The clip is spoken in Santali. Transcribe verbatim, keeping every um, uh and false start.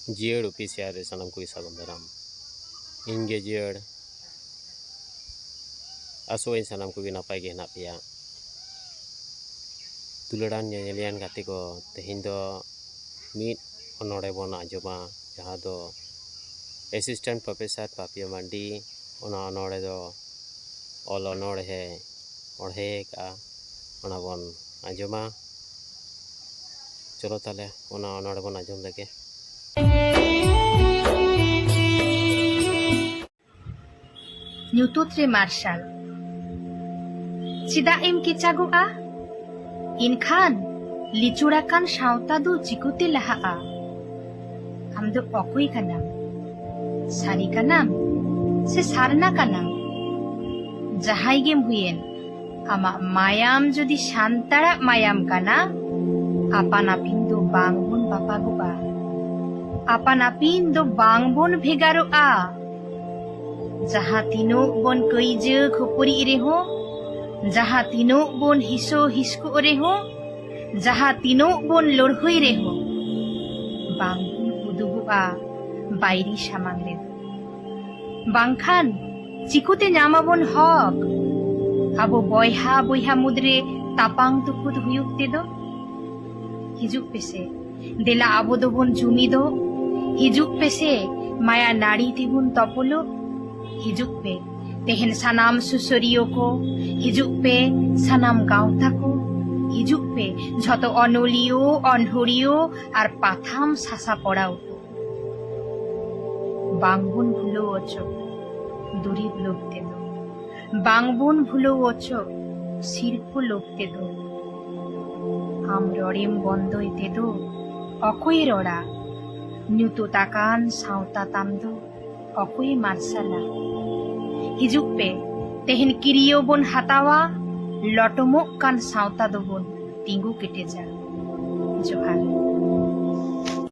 ᱡᱤᱭᱟᱹᱲ ᱚᱯᱷᱤᱥᱤᱭᱟᱞ ᱨᱮ ᱥᱟᱱᱟᱢ ᱠᱚᱜᱮ ᱥᱟᱹᱜᱩᱱ ᱫᱟᱨᱟᱢ᱾ ᱤᱧ ᱜᱮ ᱡᱤᱭᱟᱹᱲ, ᱟᱥᱚᱜ ᱟᱹᱧ ᱥᱟᱱᱟᱢ ᱠᱚᱜᱮ ᱱᱟᱯᱟᱭ ᱜᱮ ᱦᱮᱱᱟᱜ ᱯᱮᱭᱟ᱾ ᱫᱩᱞᱟᱹᱲᱟᱱ ᱧᱮᱧᱮᱞᱤᱭᱟᱱ ᱜᱟᱛᱮ ᱠᱚ, ᱛᱮᱦᱮᱧ ᱫᱚ ᱢᱤᱫ ᱚᱱᱚᱬᱦᱮ ᱵᱚᱱ ᱟᱸᱡᱚᱢᱟ, ᱡᱟᱦᱟᱸ ᱫᱚ ᱮᱥᱤᱥᱴᱮᱱᱴ ᱯᱨᱚᱯᱷᱮᱥᱚᱨ ᱯᱟᱯᱤᱭᱟ ᱢᱟᱱᱰᱤ ᱚᱱᱟ ᱚᱱᱚᱬᱦᱮ ᱫᱚ ᱚᱞ ᱚᱱᱚᱬᱦᱮ ᱚᱬᱦᱮ ᱟᱠᱟᱫᱼᱟ, ᱚᱱᱟ ᱵᱚᱱ ᱟᱸᱡᱚᱢᱟ᱾ ᱪᱚᱞᱚ ᱛᱟᱦᱞᱮ ᱚᱱᱟ ᱚᱱᱚᱬᱦᱮ ᱵᱚᱱ ᱟᱸᱡᱚᱢ ᱞᱮᱜᱮ᱾ ᱧᱩᱛᱩᱛ ᱨᱮ ᱢᱟᱨᱥᱟᱞ᱾ ᱪᱮᱫᱟᱜ ᱮᱢ ᱠᱮᱪᱟᱜᱚᱜᱼᱟ? ᱮᱱᱠᱷᱟᱱ ᱞᱤᱪᱩᱲ ᱟᱠᱟᱱ ᱥᱟᱶᱛᱟ ᱫᱚ ᱪᱤᱠᱟᱹᱛᱮ ᱞᱟᱦᱟᱜᱼᱟ? ᱟᱢ ᱫᱚ ᱚᱠᱚᱭ ᱠᱟᱱᱟᱢ? ᱥᱟᱹᱨᱤ ᱠᱟᱱᱟᱢ ᱥᱮ ᱥᱟᱨᱱᱟ ᱠᱟᱱᱟᱢ? ᱡᱟᱦᱟᱸᱭ ᱜᱮᱢ ᱦᱩᱭᱮᱱ, ᱟᱢᱟᱜ ᱢᱟᱭᱟᱢ ᱡᱩᱫᱤ ᱥᱟᱱᱛᱟᱲᱟᱜ ᱢᱟᱭᱟᱢ ᱠᱟᱱᱟ, ᱟᱯᱟᱱ ᱟᱹᱯᱤᱱ ᱫᱚ ᱵᱟᱝ ᱵᱚᱱ ᱵᱟᱯᱟᱜᱚᱜᱼᱟ᱾ ᱟᱯᱟᱱ ᱟᱹᱯᱤᱱ ᱫᱚ ᱵᱟᱝ ᱵᱚᱱ ᱵᱷᱮᱜᱟᱨᱚᱜᱼᱟ᱾ ᱡᱟᱦᱟᱸ ᱛᱤᱱᱟᱹᱜ ᱵᱚᱱ ᱠᱟᱹᱭᱡᱟᱹ ᱠᱷᱟᱹᱯᱟᱹᱨᱤᱜ ᱨᱮᱦᱚᱸ, ᱡᱟᱦᱟᱸ ᱛᱤᱱᱟᱹᱜ ᱵᱚᱱ ᱦᱤᱥᱟᱹ ᱦᱤᱥᱠᱩᱜ ᱨᱮᱦᱚᱸ, ᱡᱟᱦᱟᱸ ᱛᱤᱱᱟᱹᱜ ᱵᱚᱱ ᱞᱟᱹᱲᱦᱟᱹᱭ ᱨᱮᱦᱚᱸ, ᱵᱟᱝ ᱵᱚᱱ ᱩᱫᱩᱜᱚᱜᱼᱟ ᱵᱟᱭᱨᱤ ᱥᱟᱢᱟᱝ ᱨᱮᱫᱚ᱾ ᱵᱟᱝᱠᱷᱟᱱ ᱪᱤᱠᱟᱹᱛᱮ ᱧᱟᱢᱟᱵᱚᱱ ᱦᱚᱠ? ᱟᱵᱚ ᱵᱚᱭᱦᱟ ᱵᱚᱭᱦᱟ ᱢᱩᱫᱽᱨᱮ ᱛᱟᱯᱟᱝ ᱛᱩᱯᱩᱫ ᱦᱩᱭᱩᱜ ᱛᱮᱫᱚ᱾ ᱦᱤᱡᱩᱜ ᱯᱮᱥᱮ, ᱫᱮᱞᱟ ᱟᱵᱚ ᱫᱚᱵᱚᱱ ᱡᱩᱢᱤᱫᱚᱜ᱾ ᱦᱤᱡᱩᱜ ᱯᱮᱥᱮ, ᱢᱟᱭᱟ ᱱᱟᱹᱲᱤ ᱛᱮᱵᱚᱱ ᱛᱚᱯᱚᱞᱚᱜ᱾ ᱦᱤᱡᱩᱜ ᱯᱮ, ᱛᱮᱦᱮᱧ ᱥᱟᱱᱟᱢ ᱥᱩᱥᱟᱹᱨᱤᱭᱟᱹ ᱠᱚ, ᱦᱤᱡᱩᱜ ᱯᱮ ᱥᱟᱱᱟᱢ ᱜᱟᱶᱛᱟ ᱠᱚ, ᱦᱤᱡᱩᱜ ᱯᱮ ᱡᱷᱚᱛᱚ ᱚᱱᱚᱞᱤᱭᱟᱹ, ᱚᱱᱦᱩᱲᱤᱭᱟᱹ ᱟᱨ ᱯᱟᱛᱷᱟᱢ ᱥᱟᱥᱟᱯᱚᱲᱟᱣ ᱠᱚ᱾ ᱵᱟᱝᱵᱚᱱ ᱵᱷᱩᱞᱟᱹᱣ ᱚᱪᱚ ᱫᱩᱨᱤᱵ ᱞᱳᱵ ᱛᱮᱫᱚ, ᱵᱟᱝᱵᱚᱱ ᱵᱷᱩᱞᱟᱹᱣ ᱚᱪᱚ ᱥᱤᱨᱯᱟᱹ ᱞᱳᱵ ᱛᱮᱫᱚ᱾ ᱟᱢ ᱨᱚᱲᱮᱢ ᱵᱚᱱᱫᱚᱭ ᱛᱮᱫᱚ ᱚᱠᱚᱭᱮ ᱨᱚᱲᱟ? ᱧᱩᱛᱩᱛ ᱟᱠᱟᱱ ᱥᱟᱶᱛᱟ ᱛᱟᱢ ᱫᱚ ᱚᱠᱚᱭᱮ ᱢᱟᱨᱥᱟᱞᱟ? ᱦᱤᱡᱩᱜ ᱯᱮ, ᱛᱮᱦᱮᱧ ᱠᱤᱨᱤᱭᱟᱹ ᱵᱚᱱ ᱦᱟᱛᱟᱣᱟ, ᱞᱚᱴᱚᱢᱚᱜ ᱠᱟᱱ ᱥᱟᱶᱛᱟ ᱫᱚᱵᱚᱱ ᱛᱤᱸᱜᱩ ᱠᱮᱴᱮᱡᱟ᱾ ᱡᱚᱦᱟᱨ᱾